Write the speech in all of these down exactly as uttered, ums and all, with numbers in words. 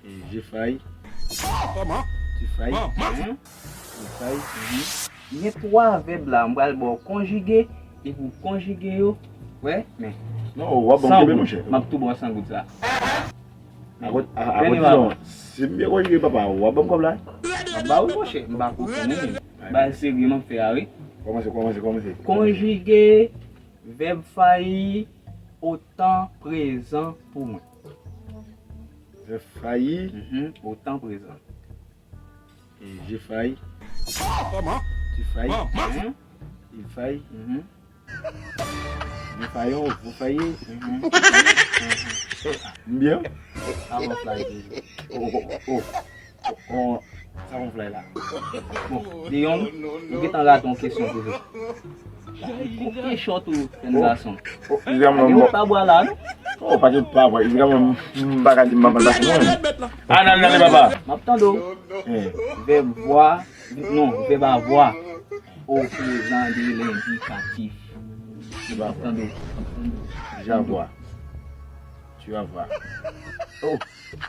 J'ai failli. J'ai failli. Hein? J'ai failli. Mhm. Gen twa vèb la, m pral ba w konjige, epi w konjige yo. Wè, men. Non, w ap ban m kenbe, monchè. M ap tou ba w san goud sa. Akote, a- akote, non, si m byen konjige, papa, w ap ban m kòb la? M ap ba w, monchè, m pa kote nou menm. Bay serye m ap fè a, wi. Kòmanse, kòmanse, kòmanse. Konjige vèb fayi o tan prezan pou mwen. Vèb fayi. Mhm, o tan prezan. E, je fayi. Kòman? Tu fayi. Hein? Il fayi. Mhm. Nous faillons, vous faillez. Mhm. M byen? Sa gon fly toujou. Oh, oh, oh, oh. Oh, oh. Sa gon fly la. Bon, Deyon, nou gentan rate yon kesyon toujou. Kote short ou, jèn gason? Oh, li vreman. Gen yon pabwa la, non? Oh, pa gen pabwa. Li vreman, m pa ka di m pa pral pase, non. Ann ale, ann ale, papa. M ap tande w. Eh. Vèb vwa, non, vèb avwa. O prezan de lendikatif. M ap tande w. J'avoir. Tu vas voir. Oh,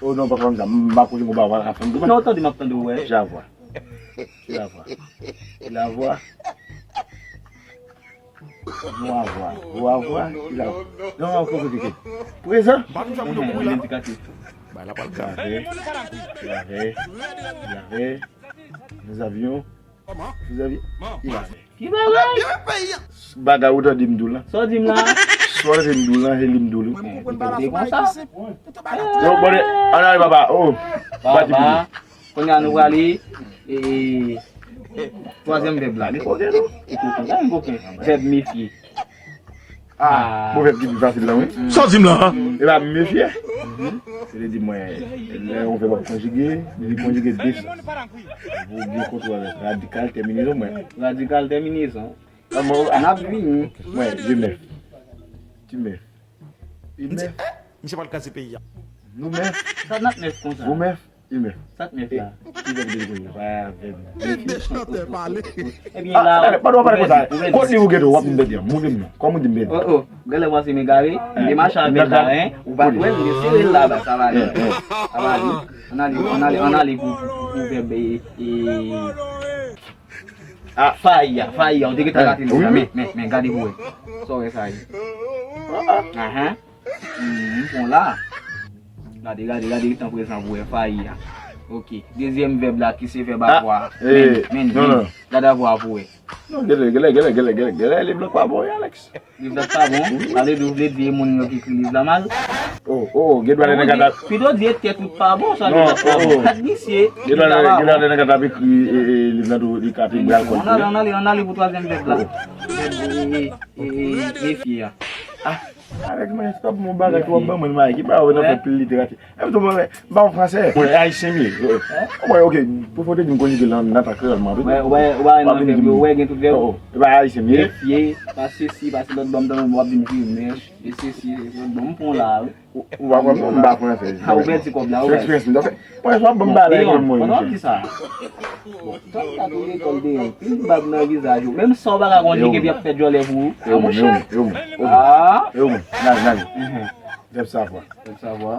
oh non, pa konn sa. M pa konnen konba wè la fanm. Non, tande, m ap tande w, wè. J'avoir. Tu vas voir. Il a voir. Nous avoir. Vous avoir. Il a. Non, non, non, non. Prezan. Prezan. Lendikatif. Bay la pral ka. Il avait. Il avait. Il avait. Nous avions. Vous aviez. Il avait. Ki bagay? Bagay ou tande m di w la. Sa w di m la? Sa w tande m di w la, se li m di w. Mwen m konprann pa la fò pa egziste. Yo, bon, ann ale, papa. Oh. Papa. Kounye a nou prale, e, twazyèm vèb la. Li koken, non? Li koken. Sa yon koken? Vèb mefye. Ah, bon, vèb ki pi fasil la, wi. Sa w di m la? E pa mefye. Se te di mwen, lè yon vèb ap konjige, li konjige de sans. Pou gen kontwòl radikal tèminezon, mwen. Radikal tèminezon. N ap vini. Mwen, je mef. Tu mef. Il mef. Misye pral kraze peyi a. Nou mef. Sa n ap mef konsa? Vous mef. Il mef. Sa k mef la? Ki vèb de konye? Pa vèb. E de chantè pale. Ebyen la. Talè, pa dwe pale konsa. Kot li ou gen w ap di m bèt, moun di m non. Kòman ou di m bèt? Oh, oh. Gade lè w panse m egare, m te mache avè l la, hein. Ou pa t wè m, m te sere l la, ba, sa va li. Sa va li. Ann ale, ann ale, ann ale pou, pou, pou vèb, e, e, fayi a, fayi a, ou te gentan rate l deja, men, men, men, gade pou wè. Sa w wè sa ye? Ahan. Hmm, bon la. Gade, gade, gade, tan prezan pou wè fayi a. Ok. Dezyèm vèb la ki se vèb avwa. Men, men, men. Gade avwa pou wè. Non, gade, gade, gade, liv la pa bon, wi, Alex. Liv la pa bon? Sa vle di ou vle di e moun yo ki ekri liv la mal? Oh, oh, gen dwa lè nèg la ta. Pito di e tèt ou pa bon, sa liv la pa bon. Kat visye. Gen dwa lè nèg la ta ekri, e, e, liv la tou, li ka pi bral kòl. Ann ale, ann ale, ann ale pou twazyèm vèb la. Vèb, e, e, e, mefye a. Ah. Alex, mwen, stop, mon bagay, ki w ap ban mwen, mwen, ki pa wè nan fè pil literati. E, m tou mwen, m pa yon fransè. Mwen, ayisyen m ye. Mwen, ok, pou fote di m konjige lan, nan ta kreyòl, mwen, wi. Wè, wè, wè, nan vèb yo, wè, gen tout vèb. Oh, oh, e pa ayisyen m ye. Mefye, pa sesi, pa se lòt bò, m tande w ap di m jemèch, e sesi, e lòt bò, m pran w la, wi. Ou, ou pa pran m, non, m pa fransè. Ha, ou pèdi kòb la, ou wè. Experience, m ta fè. Mwen, sa w ap ban m bagay, mwen, mwen, pandan w di sa. Bon, tan w ta tou lekòl deyò, pil bab nan vizaj ou. Menm sa w pa ka konjige, epi y ap fè djòlè pou ou. A, monchè. Ah! Yo, bon, n ale, n ale. Vèb savwa. Vèb savwa.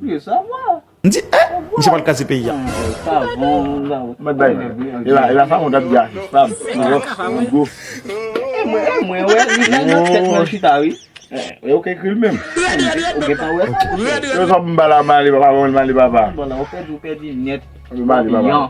Wi, savwa. M di, eh, misye pral kraze peyi a. Savon, la. Mèt bay. E la, e la, savon t ap di a, fab, Rox, Go. E mwen, e mwen, wè, li nan tèt mwen chita, wi. Eh, yo ka ekri l menm. Ou gentan wè sa? Yo sot m bala male papa, mwen male papa. Bon, la, ou pèdi, ou pèdi nèt. Male papa.